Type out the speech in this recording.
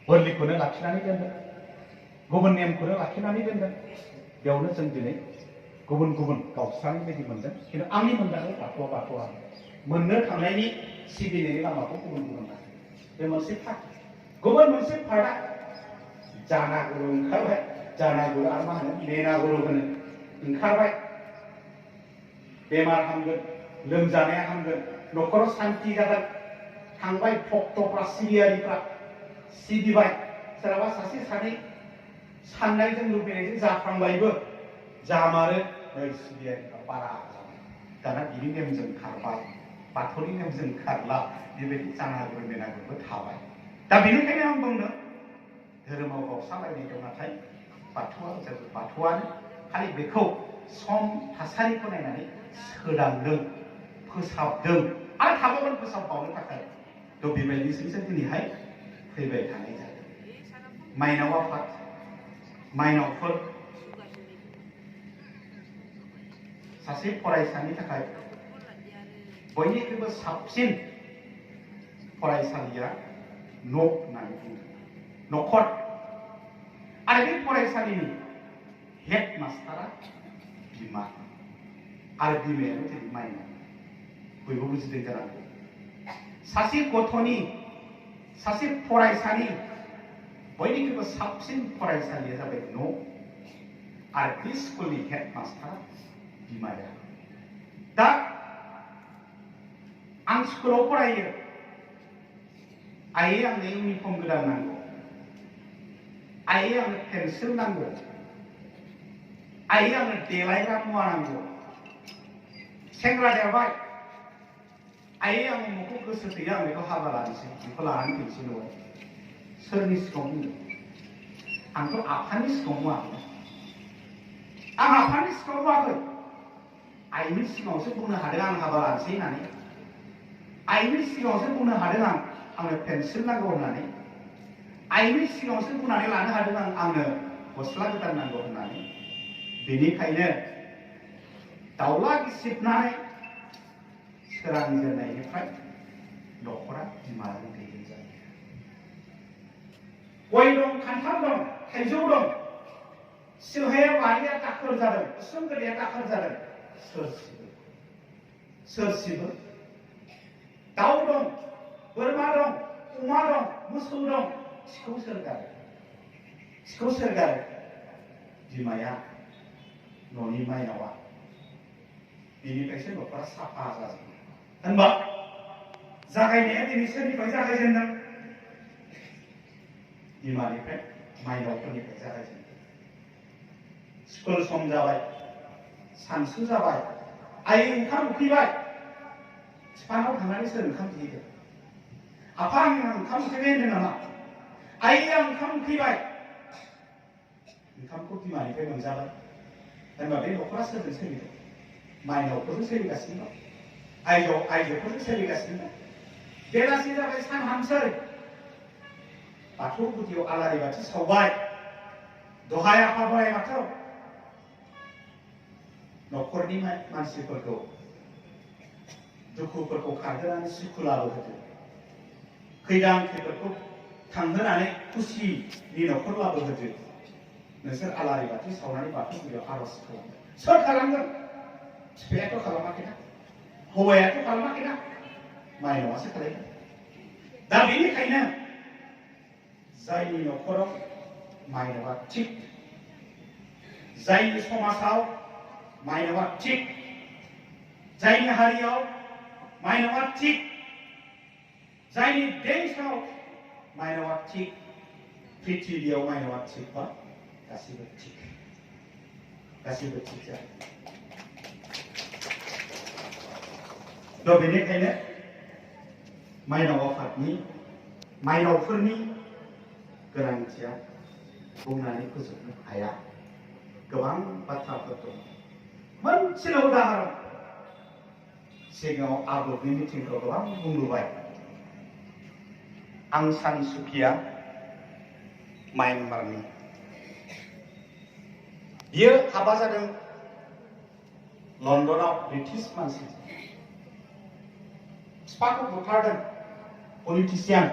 बोरलिखौनो लाखिनानै दोनदों, गुबुन नेमखौनो लाखिनानै दोनदों। बेयावनो जों दिनै गुबुन गुबुन गावस्रानाय बायदि मोनदों। खिन्थु आंनि मोनदांनायाव बाथौआ मोननो थांनायनि सिबिनायनि लामाखौ गुबुन गुबुन लाखियो। बे मोनसे पार्ट। गुबुन मोनसे पार्टआ जानागुरु ओंखारबाय। जानागुरु आरो मा होनो मेनागुरु होनो ओंखारबाय। बेमार हामगोन, लोमजानाया हामगोन, न'खराव सान्ति जागोन। थांबाय भक्तफ्रा, सिबियारिफ्रा सिबिबाय। सोरहाबा सासे सानै साननायजों लुबैनायजों जाफ्लांबायबो, जामारो सिबियारिफ्रा बारा जाबाय। दाना बिनि नेमजों खारबाय, बाथौनि नेमजों खारला, बेबायदि जानागुरु मेनागुरुबो थाबाय। दा बेनिखायनो आं बुंदों धोरोमाव गावस्रालायनाय दं, नाथाय बाथौआनो खालि बेखौ सम थासारिखौ नायनानै सोदांदों, फोसाबदों आरो थाबावगोन फोसाबबावनो थाखाय। थ' बेबायदिसो दिनैहाय फैबाय थानाय जादों। माइनाव आफाद, माइनावफोर सासे फरायसानि थाखाय बयनिख्रुइबो साबसिन फरायसालिया न' होननानै बुंदों, न'खर। आरो बे फरायसालिनि हेड मास्टारा बिमा, आरो बिमायानो जेरै माइनाव। बयबो बुजिदों जानांगौ। सासे गथ'नि, सासे फरायसानि बयनिख्रुइबो साबसिन फरायसालिया जाबाय न', आरो बे स्कुलनि हेड मास्टारा बिमाया। दा आं स्कुलाव फरायो, आइयै आंनो इउनिफर्म गोदान नांगौ, आइयै आंनो पेन्सिल नांगौ, आइयै आंनो देलायग्रा मुवा नांगौ। सेंग्रा देरबाय, आइयै आं उमुखौ गोसो थैयो, आं बेखौ हाबा लानोसै, बेखौ लानानै फैनोसै न'आव। सोरनि सिगाङाव बुंदों? आंथ' आफानि सिगाङाव बुङाखै। आं आफानि सिगाङाव बुङाखै, आइनि सिगाङावसो बुंनो हादों आं हाबा लानोसै होननानै। आइनि सिगाङावसो बुंनो हादों आंनो पेन्सिल नांगौ होननानै। आइनि सिगाङावसो बुंनानै लानो हादों आंनो गस्ला गोदान नांगौ होननानै। बेनिखायनो दाउला गिसिबनानै सोरांजेननायनिफ्राय न'खरा बिमाजों दैदेनजायो। गय दं, खान्थाल दं, थाइजौ दं, सिलहाया बारिया दाखोर जादों, उसुं गोदैया दाखोर जादों, सोर सिबो? दाउ दं, बोरमा दं, अमा दं, मोसौ दं, खिखौ सोर गारो? खिखौ सोर गारो? बिमाया, न'नि माइनावा। बेनिफ्रायसो न'खरा साफा जाजोबो। होनबा जागायनाया दिनै सोरनिफ्राय जागायजेनदों? बिमानिफ्राय, माइनावफोरनिफ्राय जागायजेनदों। स्कुल सम जाबाय, सानसु जाबाय, आइ ओंखाम उखैबाय। बिफानाव थांनानै सोर ओंखाम बिहैदों? आफा आं ओंखाम उखैबाय होनदों नामा? आइ आं ओंखाम उखैबाय। ओंखामखौ बिमानिफ्राय मोनजाबाय। होनबा बे न'खरा सोरजों सोलिदों? माइनावफोरजों सोलिगासिनो दं, आइजोफोरजों सोलिगासिनो दं। बेलासि जाबाय, सान हामसै, बाथौ गुदियाव आलारि बाथि सावबाय। दहाय आफा बोराइ बाथौ, न'खरनि मानसिफोरखौ दुखुफोरखौ खारहोनानै सुखु लाबोहोदो, खैदां खैफोदखौ थांहोनानै खुसिनि न'खर लाबोहोदो। नोंसोर आलारि बाथि सावनानै बाथौ गुदियाव आर'ज खालामो। सोर खालामगोन? बिफायाथ' खालामाखैना, हौवायाथ' खालामाखैना, माइनावासो खालामगोन। दा बेनिखायनो जायनि न'खराव माइनावा थिग, जायनि समाजाव माइनावा थिग, जायनि हारियाव माइनावा थिग, जायनि देशआव माइनावा थिग, पृथिबियाव माइनावा थिगबा गासिबो थिग, गासिबो थिग जायो। थ' बेनिखायनो माइनाव आफादनि, माइनावफोरनि गोनांथिया बुंनानै फोजोबनो हाया। गोबां बाथ्राफोर दं। मोनसेल' उदाहरन, सिगाङाव आबोफनि मिथिंखौ गोबां बुंबोबाय। आं सान सुकिया म्यानमारनि। बियो हाबा जादों लन्दनाव ब्रिटिश मानसि। बिफाखौ बुथारदों, पलिटिसियान।